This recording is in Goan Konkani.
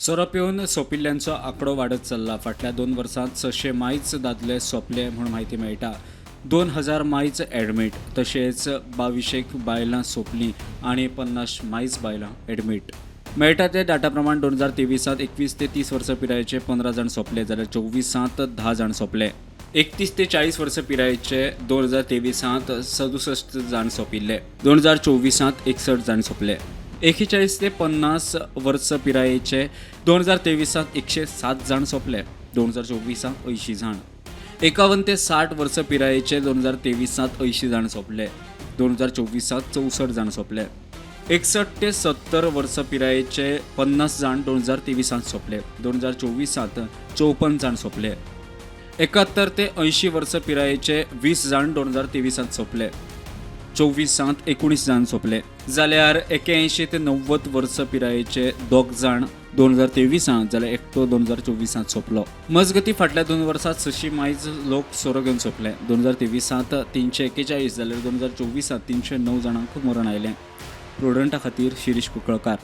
सोरो पिवन सोंपिल्ल्यांचो आंकडो वाडत चल्ला. फाटल्या 2 वर्सांत 600 मायज दादले सोंपले म्हूण म्हायती मेळटा. 2000 मायज एडमीट, तशेंच 22 बायलां सोंपलीं आनी 50 मायज बायलां एडमीट. मेळटा त्या डाटा प्रमाण 2023 21 ते 30 वर्सां पिरायेचे 15 जाण सोंपले, जाल्यार 24 10 जाण सोंपले. 31 ते 40 वर्सां पिरायेचे 2023 67 जाण सोंपिल्ले, 2024 61 जाण सोंपले. 41 ते 50 वर्सां पिरायेचे 2023 107 जाण सोंपले, 2024 80 जाण. 51 ते 60 वर्सां पिरायेचे 2023 80 जाण सोंपले, 2024 64 जाण सोंपले. 61 ते 70 वर्सां पिरायेचे 50 जाण 2023 सोंपले, 2024 54 जाण सोंपले. 71 ते 80 वर्सां पिरायेचे 20 जाण 2023 सोंपले, 24 19 जाण सोंपले. जाल्यार 81 ते 90 वर्सां पिरायेचे 2 जाण 2023 जाल्यार एकटो 2024 सोंपलो. मजगती फाटल्या 2 वर्सांत 600 मायज लोक सोरो घेवन सोंपले. 2023 341 जाल्यार 2024 309 जाणांक मरण आयलें. प्रुडंटा खातीर शिरीष कुंकळकार.